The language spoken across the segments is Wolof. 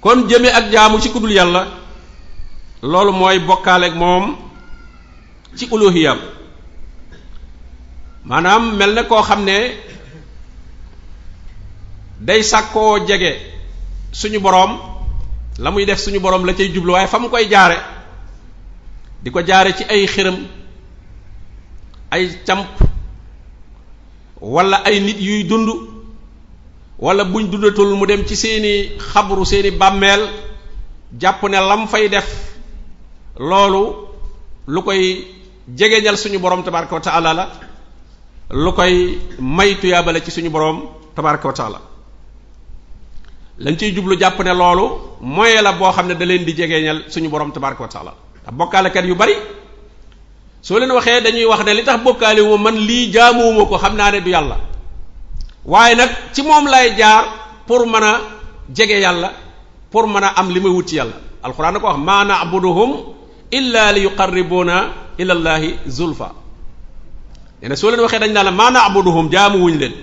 kon jëme ak jaamu ci kudul yàlla loolu mooy bokkaale ak moom ci uluhiyam maanaam mel na koo xam ne day sàkkoo jege suñu boroom la muy def suñu boroom la cay jublu waaye fa mu koy jaare di ko jaare ci ay xërëm ay camp wala ay nit yuy dund wala buñ dundatul mu dem ci seeni xabru seeni bàmmeel jàpp ne lam fay def loolu lu koy jegeñal suñu boroom tabaraka wa taala la lu koy may tuyaabale ci suñu boroom tabaraka wa taala lañ ciy jublu jàpp ne loolu moyen la boo xam ne da leen di jegeñal suñu boroom tabaraka wa taala ndax bokkaalekat yu bari soo leen waxee dañuy wax ne li tax bokkaale wu man lii jaamuwuma ko xam naa ne du yàlla waaye nag ci moom lay jaar pour mën a jege yàlla pour mën a am li may wut ci yàlla alxuraan da ko wax ma na'buduhum illa li yuqarribuna ila llahi zulfa nee na soo leen waxee dañ naa la ma na'buduhum jaamu wuñ leen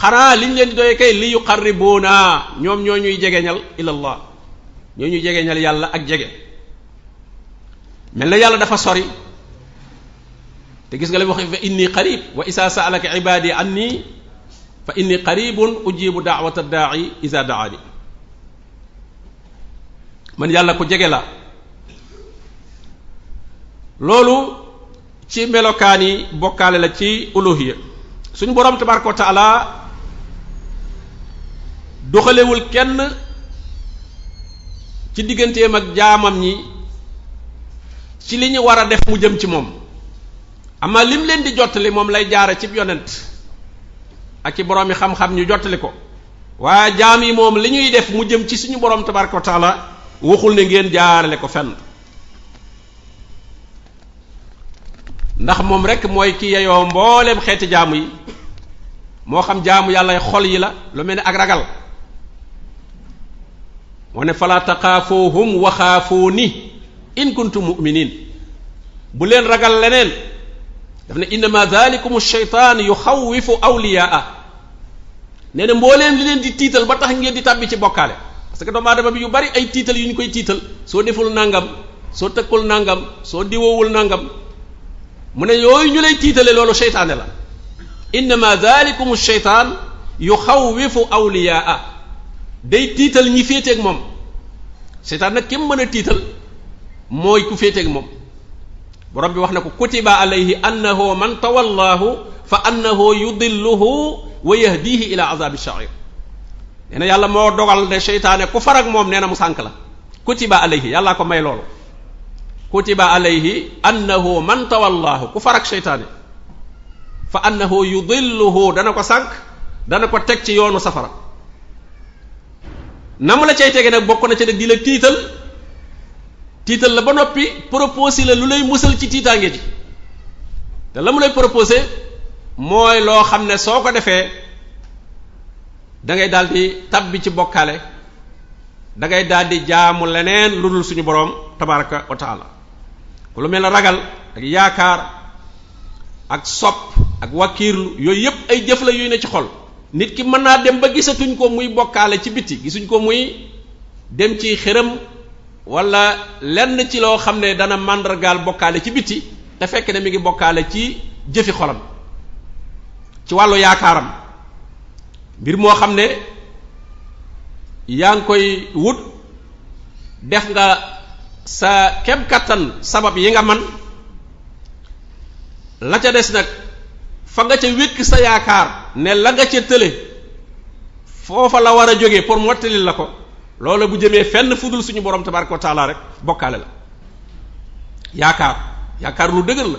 xanaa liñ leen di doyee kay li yuqarribuna ñoom ñoo ñuy jegeñal ila allah ñoo ñuy jegeñal yàlla ak jege mel na yàlla dafa sori te gis nga la wax fa inni qarib wa isa sa'alaka ibadi anni fa inni qaribun ujibu da'wata da'i iza da'ani man yàlla ko jege la loolu ci melokaani bokkaale la ci uluhiyya suñu boroom tabaraka wa ta'ala doxalewul kenn ci digganteem ak jaamam ñi ci li ñu war a def mu jëm ci moom ama lim leen di jottali moom lay jaare ci yonent ak ci boroom yi xam-xam ñu jottali ko waaye jaam yi moom li ñuy def mu jëm ci suñu boroom tabaraka wa taala waxul ne ngeen jaarale ko fenn ndax moom rek mooy ki yeyoo mbooleem xeeti jaamu yi moo xam jaamu yàlla xol yi la lu mel ne ak ragal moo ne fala taxaafuuhum wa xaafuuni in kuntum mu'minin bu leen ragal leneen daf ne innama dhalikum shaytaan yuxawwifu awliyaa nee na mbooleem li leen di tiital ba tax ngeen di tàbbi ci bokkaale parce que doomu aadama bi yu bari ay tiital yu ñu koy tiital soo deful nangam soo tëkkul nangam soo diwoowul nangam mu ne yooyu ñu lay tiitale loolu seytaane la innama dhalikum shaytaan yuxawwifu awliyaa day tiital ñi féeteeg moom seytaan nag kim mën a tiital mooy ku féeteeg moom borom bi wax na ko kutiba alayhi annahu man tawallahu fa annahu yudilluhu wa yahdihi ila azabi sha'ir nee na yàlla moo dogal ne seytaane ku farag moom nee na mu sànk la kutiba alayhi yàllaa ko may loolu kutiba alayhi annahu man tawallahu ku farag seytaane fa annahu yudilluhu dana ko sànk dana ko teg ci yoonu safara na mu la cay tege nag bokk na ci nag di la tiital la ba noppi proposé la lu lay musal ci tiitaange ji te la mu lay proposé mooy loo xam ne soo ko defee da ngay daal di tabbi ci bokkaale da ngay daal di jaamu leneen lu dul suñu boroom tabaraka wa taala ku lu mel ne ragal ak yaakaar ak sopp ak wakiirlu yooyu yépp ay jëf la yuy ne ci xol nit ki mën naa dem ba gisatuñ ko muy bokkaale ci biti gisuñ ko muy dem ci xërëm wala lenn ci loo xam ne dana màndargaal bokkaale ci biti te fekk ne mi ngi bokkaale ci jëfi xolam ci wàllu yaakaaram mbir moo xam ne yaa ngi koy wut def nga sa kem kattan sabab yi nga man la ca des nag fa nga ca wékk sa yaakaar ne la nga ca tële foofa la war a jógee pour mottalil la ko loolu bu jëmee fenn fudul suñu borom tabaraka wa taala rek bokkaale la yaakaar lu dëgër la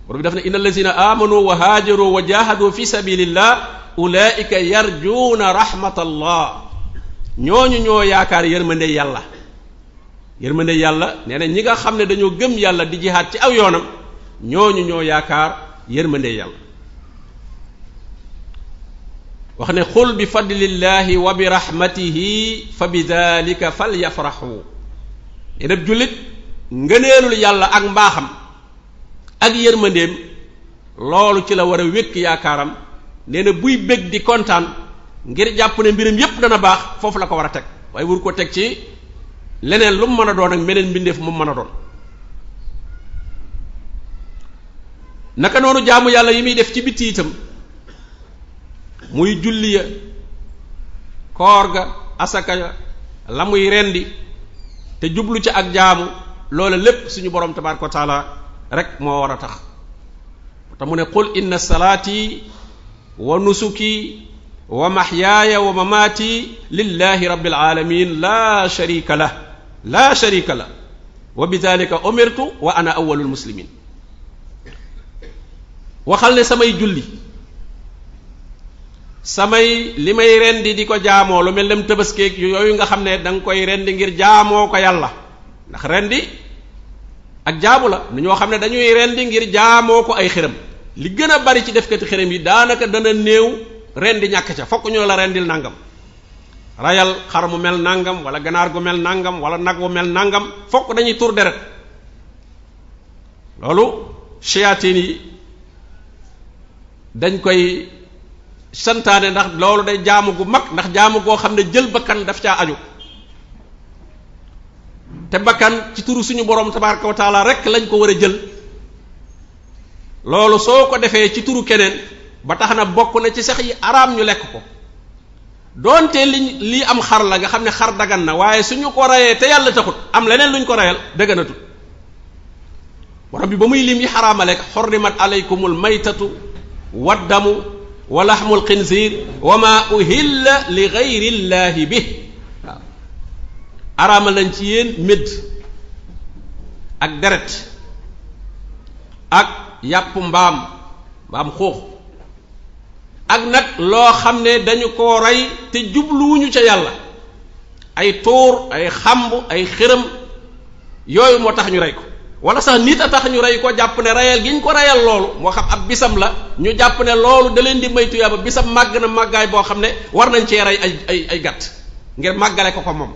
borom bi daf ne inna allazina amanu wa haajaru wa jahadu fi sabilillah ulaika yarjuuna rahmatallah ñooñu ñoo yaakaar yërmande yàlla nee na ñi nga xam ne dañoo gëm yàlla di jihaad ci aw yoonam ñooñu ñoo yaakaar yërmande yàlla wax ne xul bi fadlillahi wa bi rahmatihi fa bi dalika falyafrahu nee na jullit ngëneelul yàlla ak mbaaxam ak yërmandeem loolu ci la war a wékk yaakaaram nee na buy bég di kontaan ngir jàpp ne mbiram yépp dana baax foofu la ko war a teg waaye wur ko teg ci leneen lu mu mën a doon ak meneen mbindeef mu mën a doon. naka noonu jaamu yàlla yi muy def ci bitti itam muy julli ya koor ga asaka ya la muy rendi te jublu ci ak jaamu loola lépp suñu borom tabaaraka wa taala rek moo war a tax te mu ne qul inna salaati wa nusuki wa mahyaaya wa mamaati lillahi rabbil alamin la sharika lah wa bidhalika umirtu wa ana awwalul muslimin. waxal ne samay julli samay li may rendi di ko jaamoo lu mel ne tëbaskeeg yooyu nga xam ne da nga koy rendi ngir jaamoo ko yàlla, ndax rendi ak jaamu la ni ñoo xam ne dañuy rendi ngir jaamoo ko ay xërëm. li gën a bari ci defkati xërëm yi daanaka dana néew rendi ñàkk ca, fokk ñoo la rendil nangam, rayal xar mu mel nangam wala ganaar gu mel nangam wala nag wu mel nangam, fokk dañuy tur deret. loolu shayatin yi dañ koy santaane ndax loolu day jaamu gu mag, ndax jaamu goo xam ne jël bakkan daf caa aju, te bakkan ci turu suñu borom tabaraka wa taala rek lañ ko war a jël. loolu soo ko defee ci turu keneen ba tax na bokk na ci sax yi araam ñu lekk ko, doonte lii am xar la nga xam ne xar dagan na, waaye suñu ko rayee te yàlla taxut am leneen luñ ko rayal dëgganatut. borom bi ba muy lim yi xaraama lekk xurrimat alaykumul maytatu waddamu wa laxmul xinziir wa ma uhilla li gayrillahi bi. waaw araama lañ ci yéen médd ak deret ak yàpp mbaam xuux ak nag loo xam ne dañu koo rey te jubluwuñu ca yàlla, ay tuur ay xamb ay xërëm yooyu moo tax ñu rey ko, wala sax nit a tax ñu rey ko jàpp ne reyal gi ñu ko reyal loolu moo xam ab bisam la ñu jàpp ne loolu da leen di may tuyaaba, bisam màgg na màggaay boo xam ne war nañ cee rey ay gàtt ngir màggale ko moom,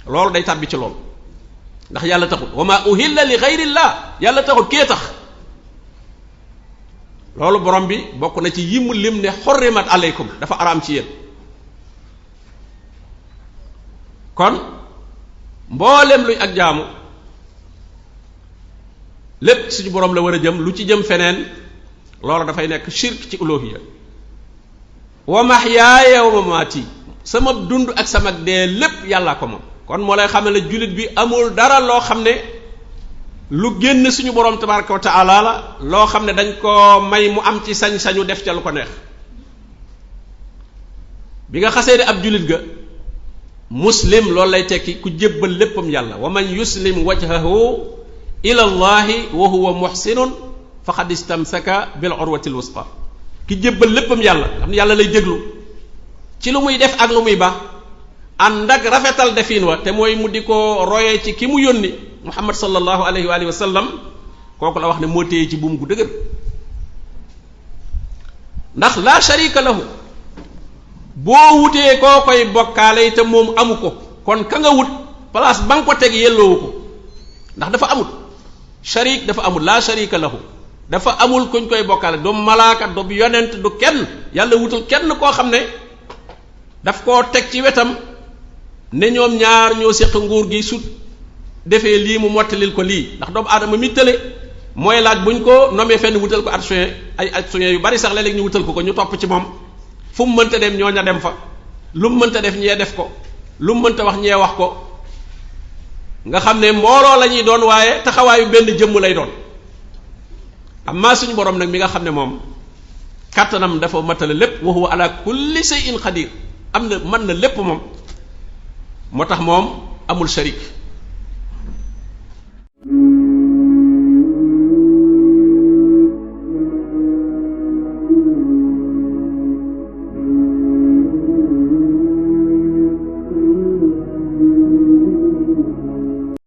loolu day tàbbi ci loolu ndax yàlla taxut. wa ma uhilla li gayrillah, yàlla taxut kee tax. loolu borom bi bokk na ci yimu lim ne xurrimat aleykum dafa araam ci yéen. kon mboolem luy ak jaamu lépp suñu borom la war a jëm, lu ci jëm feneen loolu dafay nekk shirk ci uluhiyya. wa mahyaaya wa mamaati, sama dund ak sama dee lépp yàllaa ko moom. kon moo lay xamal ne jullit bi amul dara loo xam ne lu génn suñu borom tabaraka wa taala la, loo xam ne dañ ko may mu am ci sañ-sañu def ca lu ko neex. bi nga xasee di ab jullit ga muslim loolu lay tekki ku jébbal léppam yàlla. wa man yuslim wajhahu ila allahi wa huwa muhsinun faqad istamsaka bil urwatil wusqa. ki jébbal léppam yàlla xam ne yàlla lay déglu ci lu muy def ak lu muy baax, ànd ak rafetal defin wa te mooy mu di ko royee ci ki mu yónni muhammad sallallahu alayhi wa alihi wa sallam, kooku la wax ne moo téye ci buum gu dëgër. ndax la sharika lahu, boo wutee koo koy bokkaale te moom amu ko, kon ka nga wut place ba nga ko teg yelloowu ko, ndax dafa amul sharik, dafa amul la sharika lahu, dafa amul kuñ koy bokkaale, du malaaka du yonent du kenn. yàlla wutul kenn koo xam ne daf koo teg ci wetam ne ñoom ñaar ñoo séq nguur gi, sut defee lii mu mottalil ko lii. ndax doomu aadama mi tële mooy laaj buñ ko nomee fenn wutal ko adjoint, ay adjoint yu bari sax léeg-léeg ñu wutal ko ñu topp ci moom, fu mu mënta dem ñoo ña dem fa, lu mu mënta def ñee def ko, lu mu mënta wax ñee wax ko, nga xam ne mbooloo la ñuy doon waaye taxawaayu benn jëmm lay doon. amma suñu borom nag mi nga xam ne moom kàttanam dafa matale lépp, wa huwa ala kulli shay'in qadir, am na mën na lépp moom, moo tax moom amul sharik.